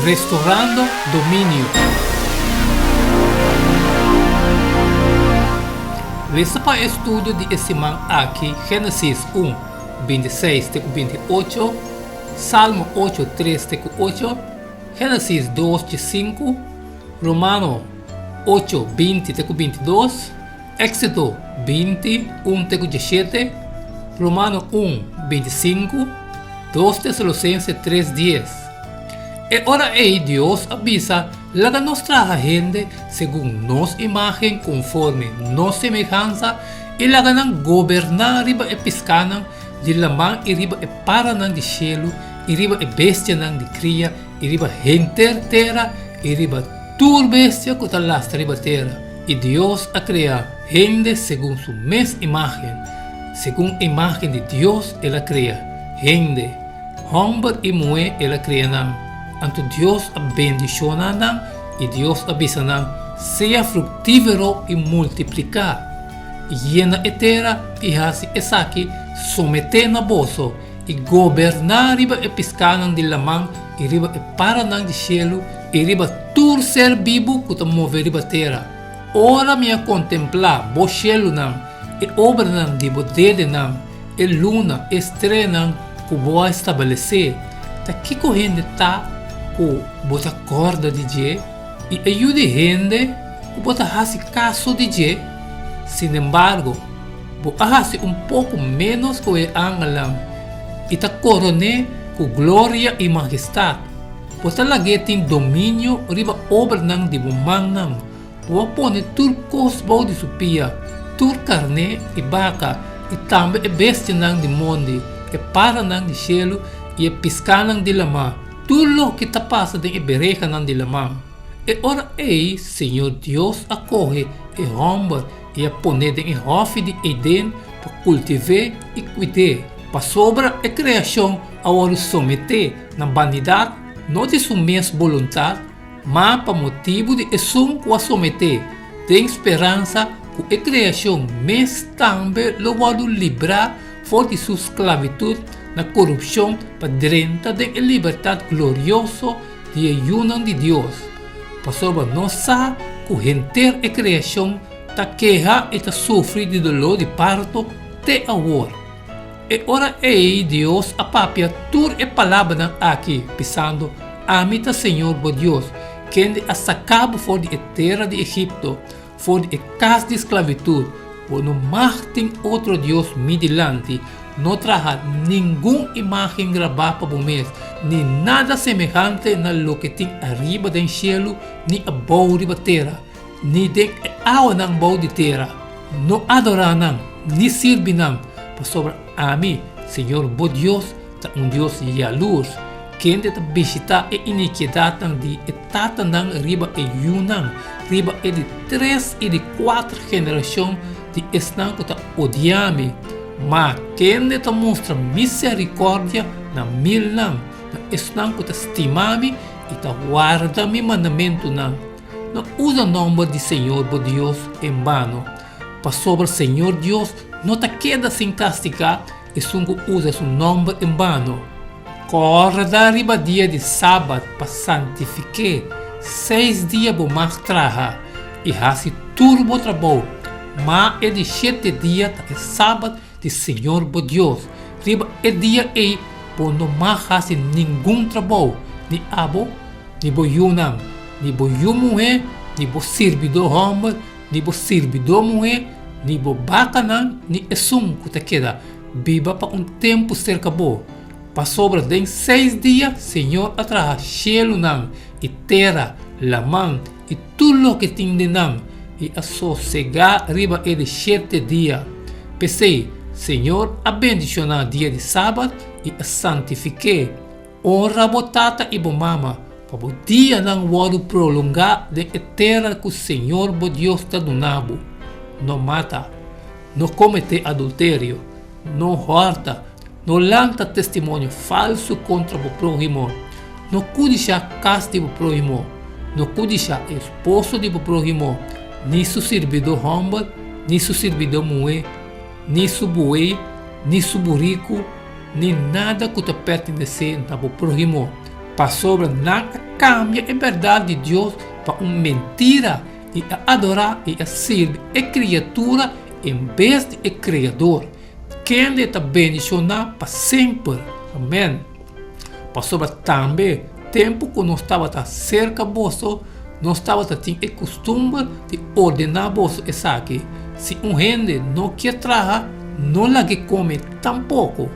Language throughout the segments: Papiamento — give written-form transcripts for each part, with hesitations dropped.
Restorando Dominio. Lesa pa e studio di e siman aki Génesis 1, 26 te ku 28, Salmo 8, 3 te ku 8, Génesis 2, 5, Romano 8, 20 te ku 22, Éxodo 20, 1 te ku 17, Romano 1, 25, 2 Tesalosense 3, 10. E ora ei Dios a bisa, Laga nos traha hende segun nos imágen konforme nos semehansa i laga nan goberná riba e piskánan di laman i riba e paranan di shelu i riba e bestianan di kria i riba henter tera i riba tur bestia ku ta lastra riba tera. I Dios a krea hende segun su mes imágen, segun e imágen di Dios el a krea hende, hòmber i muhé el a krea nan. Anto Dios a bendishoná nan i Dios a bisa nan, Sea fruktífero i multipliká, yena e tera i hasi esaki someté na boso, i goberná riba e piskánan di laman i riba e paranan di shelu i riba tur ser bibu ku ta move riba tera. Ora mi a kontemplá bo shelunan, e obranan di bo dedenan, e luna, e streanan ku bo a establesé, ta kiko hende ta ku bo ta kòrda di dje, i e yu di hende ku bo ta hasi kaso di dje? Sinembargo, Bo a hasi un poko ménos ku e angelnan i ta koron'é ku gloria i magestat. Bo ta lag'é tin dominio riba obranan di bo mannan. Bo a pone tur kos bou di su pia, tur karné i baka, i tambe e bestianan di mondi, e paranan di shelu i e piskánan di lamá, tur loke ta pasa den e berehanan di lamá. E ora ei Señor Dios a kohe e hòmber i a pon'é den e hòfi di Eden pa kultiv'é i kuid'é. Pasobra e kreashon a wòrdu someté na banidat, no di su mes boluntat, ma pa motibu di esun ku a someté, den speransa ku e kreashon mes tambe lo wòrdu librá for di su sklabitut na korupshon pa drenta den e libertat glorioso di e yunan di Dios, pasobra nos sa ku henter e kreashon ta keha i ta sufri di doló di parto te awor. E ora ei Dios a papia tur e palabranan aki, bisando, Ami ta Señor bo Dios, kende a saka bo for di e tera di Egipto, For di e kas di sklabitut, bo no mag tin otro dios mi dilanti, no traha ningun imágen grabá pa bo mes, ni nada semehante na loke tin ariba den shelu ni abou riba tera, ni den e awanan bou di tera. No adorá nan, ni sirbi nan, pasobra ami, Señor bo Dios, ta un Dios yalurs, kende ta bishitá e inikiedatnan di e tatanan riba e yunan, riba e di tres i di kuater generashon di esnan ku ta odia mi, ma kende ta mustra miserikòrdia na milnan, na esnan ku ta stima mi i ta warda mi mandamentunan. No usa nòmber di señor bo Dios en bano, pasobra señor Dios no ta keda sin kastigá Esun ku usa su nòmber en bano. Kòrda riba dia di sabat pa santifik'é, seis dia bo mag traha i hasi tur bo trabou, ma e di shete dia ta e sabat di señor bo Dios. Riba e dia ei bo no mag hasi ningun trabou, ni abo, ni bo yunan, ni bo yu muhé, ni bo sirbidó hòmber, ni bo sirbidó muhé, ni bo bakanan, ni esun ku ta keda biba pa un tempu serka bo. Pasobra den seis dia Señor a traha shelunan i tera, laman i tur loke tin den nan, i a sosegá riba e di shete dia. P'esei, Señor a bendishoná dia di sabat i a santifik'é. Honra bo tata i bo mama, pa bo dianan wòrdu prolongá den e tera ku señor bo Dios ta duna bo. No mata. No kometé adulterio. No hòrta. No lanta testimonio falsu kontra bo próhimo. No kudishá kas di bo próhimo. No kudishá esposo di bo próhimo, ni su sirbidó hòmber, ni su sirbidó muhé, ni su buey, ni su buriku, ni nada ku ta pertenesé na bo próhimo. Pasobra nan a kambia e bèrdat di Dios pa un mentira i a adorá i a sirbi e kriatura en bes di e Kreador, kende ta bendishoná pa semper. Amèn. Pasobra tambe tempu ku nos tabata serka boso, nos tabata tin e kustumber di ordená boso esaki, Si un hende no kier traha, no lag'é kome tampoko.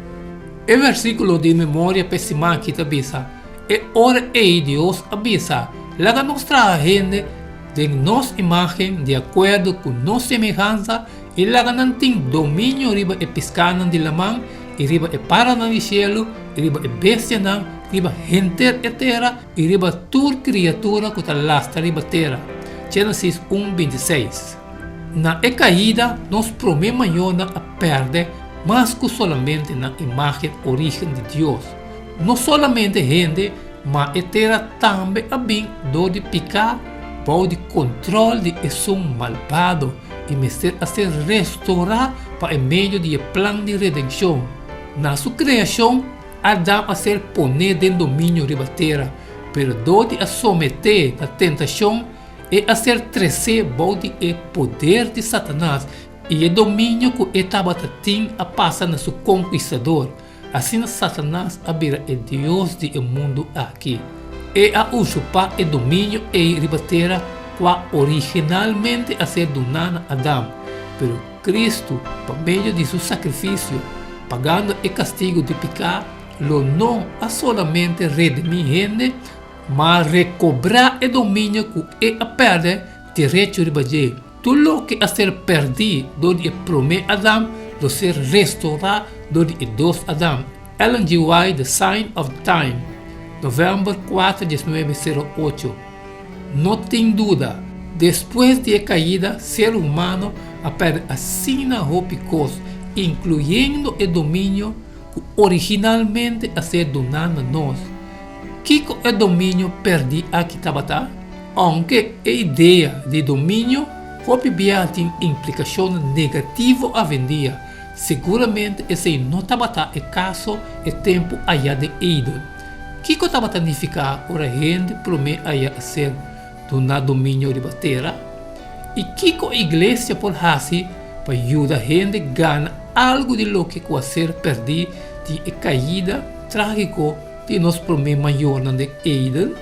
E versíkulo di memoria p'e siman aki ta bisa, E ora ei Dios a bisa, Laga nos traha hende den nos imágen di akuerdo ku nos semehansa i laga nan tin dominio riba e piskánan di laman i riba e paranan di shelu i riba e bestianan, riba henter e tera i riba tur kriatura ku ta lastra riba tera. Génesis un, 26. Na e kaida, nos promé mayornan a pèrdè mas ku solamente nan imágen orígen di Dios. No solamente hende, ma e tera tambe a bin dor di piká bou di kontròl di esun malbado i mester a ser restorá pa e medio di e plan di redenshon. Na su kreashon, Adam a ser poné den dominio riba tera, pero dor di a someté na tentashon, e a ser tresé bou di e poder di Satanas i e dominio ku e tabata tin a pasa na su konkistador. Asina Satanas a bira e dios di e mundu aki. E a usurpá e dominio ei riba tera kua originalmente a ser duná na Adam. Pero Kristu, pa medio di su sakrifisio, pagando e kastigu di piká, lo no a solamente redimí hende, ma rekobrá e dominio ku e a pèrdè derecho riba dje. Tur loke a ser pèrdí dor di e promé Adam lo ser restorá dor di e dos Adam. Ellen G. White, The Sign of the Time, novèmber kuater, 1908. No tin duda, despues di e kaida, ser humano a pèrdè asina hopi kos, inkluyendo e dominio ku originalmente a ser duná na nos. Kiko e dominio pèrdí aki tabata? Ounke e idea di dominio hopi biaha tin implikashonnan negativo awendia, seguramente esei no tabata e kaso e tempu aya den Eden. Kiko tabata nifiká ora hende promé aya a ser duná dominio riba tera? I kiko e iglesia por hasi pa yuda hende gana algu di loke ku a ser pèrdí di e kaida trágiko di nos promé mayornan den Eden?